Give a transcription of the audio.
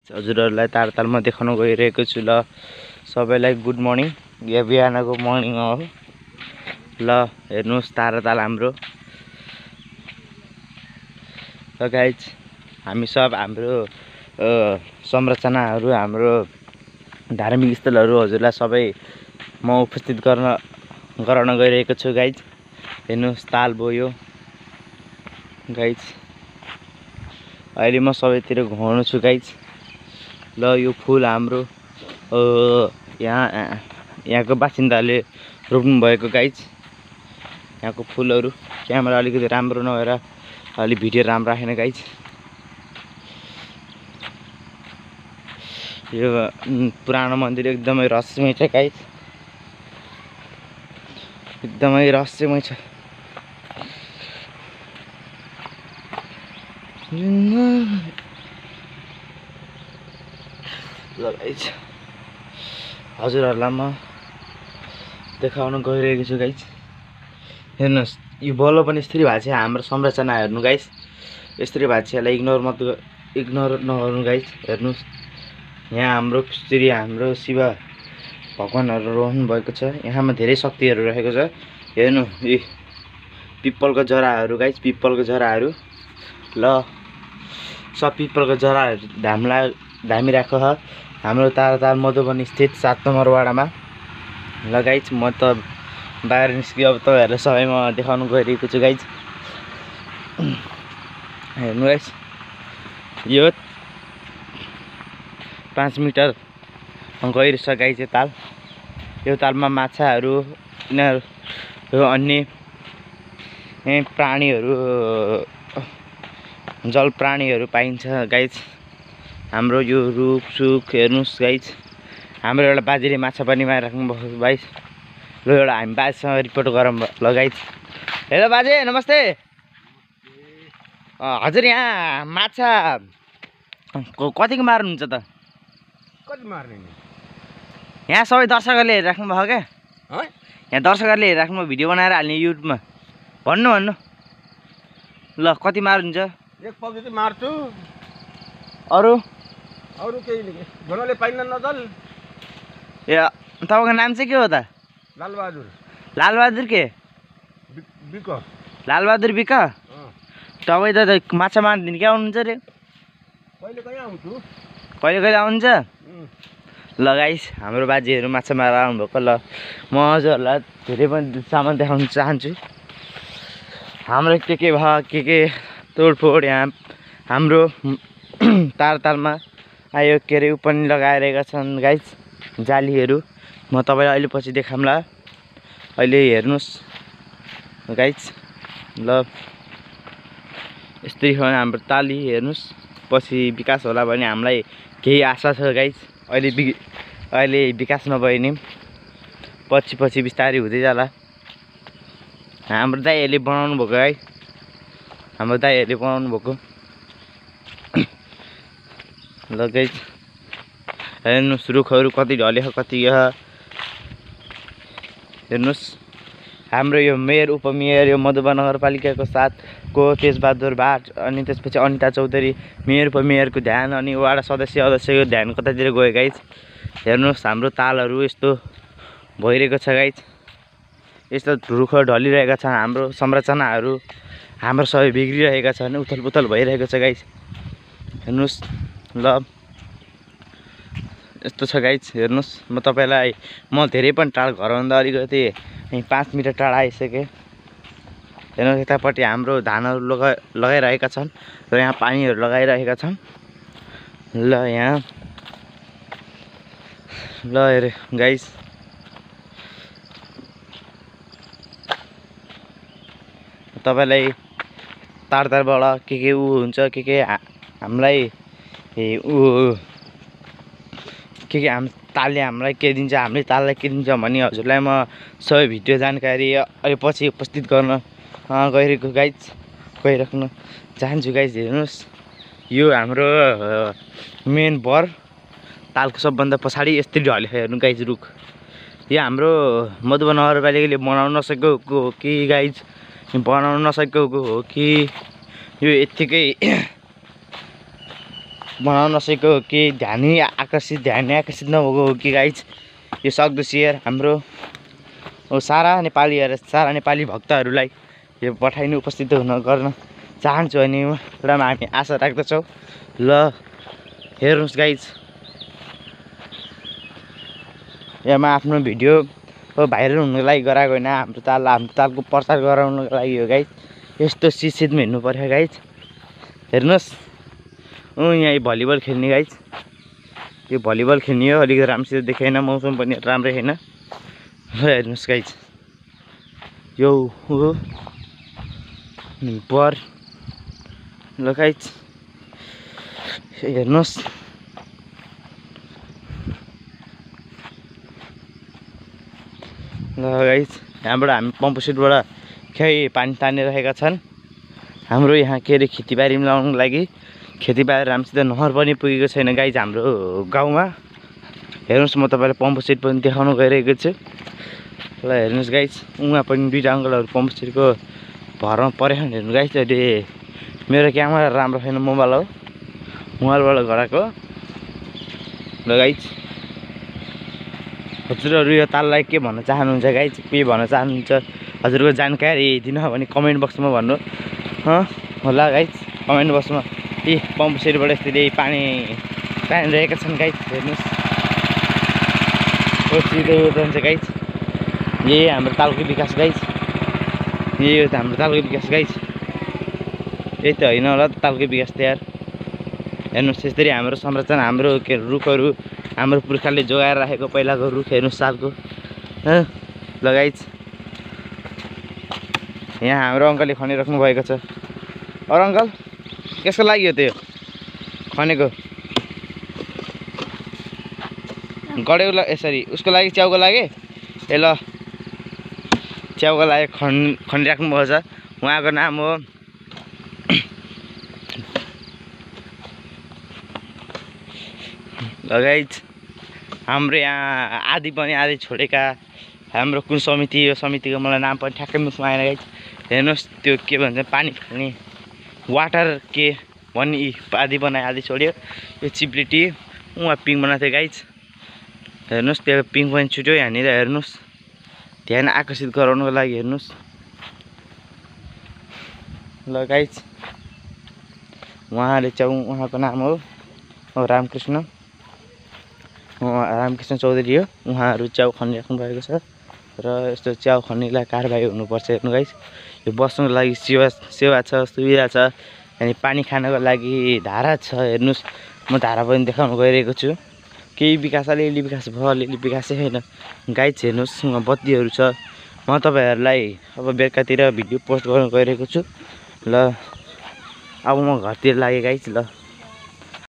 हजुरहरूलाई तारतालमा देखाउन गइरहेको छु। ल सबैलाई गुड मर्निङ, या बिहानको मर्निङ हो। ल हेर्नुहोस् तारताल हाम्रो। ल गाइज हामी सब हाम्रो संरचनाहरू, हाम्रो धार्मिक स्थलहरू हजुरलाई सबै म उपस्थित गराउन गइरहेको छु। गाइज हेर्नुहोस् ताल बोयो गाइज। अहिले म सबैतिर घुमाउनु छु गाइज। ल यो फुल हाम्रो यहाँको बासिन्दाले रोप्नु भएको गाइज। यहाँको फुलहरू क्यामेरा अलिकति राम्रो नभएर अलि भिडियो राम्रो राखेन गाइज। यो पुरानो मन्दिर एकदमै रहस्यमय छ गाइज, एकदमै रहस्यमय छ। ल गाइज हजुरहरूलाई म देखाउन गइरहेको छु गाइज। हेर्नुहोस् यो बल्ल पनि यस्तरी भएको छ। हाम्रो संरचना हेर्नु गाइज, यस्तरी भएको छ। यसलाई इग्नोर नगर्नु गाइज। हेर्नुहोस् यहाँ हाम्रो श्री हाम्रो शिव भगवानहरू रहनु भएको छ। यहाँमा धेरै शक्तिहरू रहेको छ। हेर्नु यी पिप्पलको जराहरू गाइज, पिप्पलको जराहरू। ल सब पिप्पलको जराहरू धामिरहेको छ हाम्रो तारताल मधुबनी स्थित 7 नम्बर वाडामा। ल गाइज म त बाहिर निस्क्यो। अब तपाईँहरूलाई सबै म देखाउनु गइरहेको छु गाइज। हेर्नु गाइज यो 5 मिटर गहिरो छ गाइज यो ताल। यो तालमा माछाहरू, यिनीहरू अन्य प्राणीहरू, जल प्राणीहरू पाइन्छ गाइज। हाम्रो यो रुखसुख हेर्नुहोस् गाइज। हाम्रो एउटा बाजेले माछा पनि मारिराख्नु भएको गाइज। ल एउटा हामी बाजेसँग रिपोर्ट गरौँ ल गाइज। हेलो बाजे नमस्ते। हजुर यहाँ माछा कतिको मार्नुहुन्छ त? कति मार्ने नि? यहाँ सबै दर्शकहरूले हेरिराख्नु भएको क्या। यहाँ दर्शकहरूले हेरिराख्नु भयो, भिडियो बनाएर हाल्ने युट्युबमा। भन्नु ल कति मार्नुहुन्छ? एक पाउ जति मार्छु। अरू केही भन्नाले पाइन्न नजल। ए तपाईँको नाम चाहिँ के हो त? लालबहादुर। लालबहादुर के? बिक। लालबहादुर बिक? तपाईँ त माछा मार्दिन क्या आउनुहुन्छ रे? कहिले कहिले आउँछु। कहिले आउनुहुन्छ? ल गाइस हाम्रो बाजेहरू माछा मारेर आउनुभएको। ल म हजुरहरूलाई धेरै पनि सामान देखाउन चाहन्छु। हाम्रो के भयो, के तोडफोड यहाँ हाम्रो तारतालमा आयो के अरे पनि लगाइरहेका छन् गाइस जालीहरू। म तपाईँलाई अहिले पछि देखाउँला। अहिले हेर्नुहोस् गाइस। ल यस्तै हो हाम्रो ताली। हेर्नुहोस् पछि विकास होला भने हामीलाई केही आशा छ गाइस। अहिले विकास नभए नि पछि बिस्तारै हुँदै जाला। हाम्रो दाइहरूले बनाउनु भएको है, हाम्रो दाइहरूले बनाउनु भएको। ल गाइस हेर्नुहोस् रुखहरू कति ढलेको कति हेर्नुहोस्। हाम्रो यो मेयर उपमेयर यो मधुबन नगरपालिकाको 7 को तेजबहादुर भाट, अनि त्यसपछि अनिता चौधरी मेयर उपमेयरको ध्यान, अनि वाडा सदस्यको ध्यान कतातिर गयो गाइज। हेर्नुहोस् हाम्रो तालहरू यस्तो भइरहेको छ गाइज। यस्तो रुख ढलिरहेका छन्। हाम्रो संरचनाहरू हाम्रो सबै बिग्रिरहेका छन्, उथलपुथल भइरहेको छ गाइज। हेर्नुहोस् ल यस्तो छ गाइज। हेर्नुहोस् म तपाईँलाई धेरै पनि टाढा, घरभन्दा अलिकति 5 मिटर टाढा आइसकेँ। हेर्नुहोस् यतापट्टि हाम्रो धानहरू लगाइरहेका छन् र यहाँ पानीहरू लगाइरहेका छन्। ल यहाँ ल हेरे गाइज तपाईँलाई तारतारबाट के ऊ हुन्छ, के हामीलाई हाम तालले हामीलाई के दिन्छ, हामीले ताललाई के दिन्छ भन्ने हजुरलाई म सबै भिडियो जानकारी अहिले पछि उपस्थित गर्न गइरहेको गाइज, गइराख्न चाहन्छु गाइज। हेर्नुहोस् यो हाम्रो मेन बर तालको सबभन्दा पछाडि यस्तै ढलेको हेर्नु गाइज रुख। यो हाम्रो मधुबन नगरपालिकाले बनाउन नसकेको हो कि गाइज, बनाउन नसकेको हो कि यो यत्तिकै बनाउन नसकेको हो कि ध्यानै आकर्षित नभएको हो कि गाइज यो सक्दो सेयर हाम्रो सारा नेपाली भक्तहरूलाई यो पठाइनु उपस्थित गर्न चाहन्छु अनि एउटामा हामी आशा राख्दछौँ। ल हेर्नुहोस् गाइज यसमा आफ्नो भिडियो भाइरल हुनुको लागि गराएको होइन, हाम्रो तालको प्रचार गराउनुको लागि हो गाइज। यस्तो चिजमा हेर्नु पर्यो गाइज। हेर्नुहोस् यहाँ भलिबल खेल्ने गाइज, यो भलिबल खेल्ने हो। अलिकति राम्रोसित देखेन, मौसम पनि राम्रै छैन। ल हेर्नुहोस् गाइज यो हो पर। ल गाइज हेर्नुहोस् ल गाइज यहाँबाट हामी पम्प सेटबाट पानी तानिरहेका छन्। हाम्रो यहाँ के अरे खेतीबारीमा लाउनुको लागि खेतीबारी राम्रोसित नहर पनि पुगेको छैन गाइज हाम्रो गाउँमा। हेर्नुहोस् म तपाईँलाई पम्प सेट पनि देखाउन गइरहेको छु। ल हेर्नुहोस् गाइज उहाँ पनि दुईवटा अङ्कलहरू पम्प सेटको भरमा परेको हेर्नु गाइज। अहिले मेरो क्यामेरा राम्रो छैन, मोबाइल हो, मोबाइलबाट गराएको। ल गाइज हजुरहरू यो ताललाई के भन्न चाहनुहुन्छ गाइज, के भन्न चाहनुहुन्छ हजुरको जानकारी दिनु भने कमेन्ट बक्समा भन्नु होला गाइज। कमेन्ट बक्समा यी पम्प सेटबाट यसरी पानी तानिरहेका छन् गाइज। हेर्नुहोस् सिधै जान्छ गाइज। यही हाम्रो तालको विकास गाइज, यही हो त हाम्रो तालको विकास गाइज। यही त होइन होला त तालको विकास त यार। हेर्नुहोस् यसरी हाम्रो संरचना, हाम्रो के रुखहरू हाम्रो पुर्खाले जोगाएर राखेको पहिलाको रुख हेर्नुहोस् सालको। ल गाइज यहाँ हाम्रो अङ्कलले खनिराख्नु भएको छ। अरू अङ्कल कसको लागि हो त्यो खनेको? गडेको लागि यसरी उसको लागि, च्याउको लागि। ए ल च्याउको लागि खनिराख्नु भएको छ। उहाँको नाम हो ल गाइज हाम्रो यहाँ आधी पनि आधी छोडेका हाम्रो कुन समिति, यो समितिको मलाई नाम पनि ठ्याक्कै मुखमा आएन गाइज। हेर्नुहोस् त्यो के भन्छ पानी फाल्ने वाटर के भन्ने आधी बनायो आधी छोड्यो। यो चिप्लिटी उहाँ पिङ बनाएको थियो गाइज। हेर्नुहोस् त्यो पिङ पनि छुट्यो यहाँनिर। हेर्नुहोस् ध्यान आकर्षित गराउनुको लागि हेर्नुहोस्। ल गाइज उहाँले उहाँको नाम हो रामकृष्ण चौधरी हो। उहाँहरू च्याउ खनिराख्नु भएको छ र यस्तो च्याउ खन्नेलाई कारबाही हुनुपर्छ। हेर्नु गाइज यो बस्नुको लागि सेवा छ, सुविधा छ। अनि पानी खानको लागि धारा छ। हेर्नुहोस् म धारा पनि देखाउन गइरहेको छु। केही विकास अलिअलि विकास भयो, अलिअलि विकासै छैन गाइज। हेर्नुहोस् बत्तीहरू छ। म तपाईँहरूलाई अब बेलुकातिर भिडियो पोस्ट गर्न गइरहेको छु। ल अब म घरतिर लागेँ गाइज। ल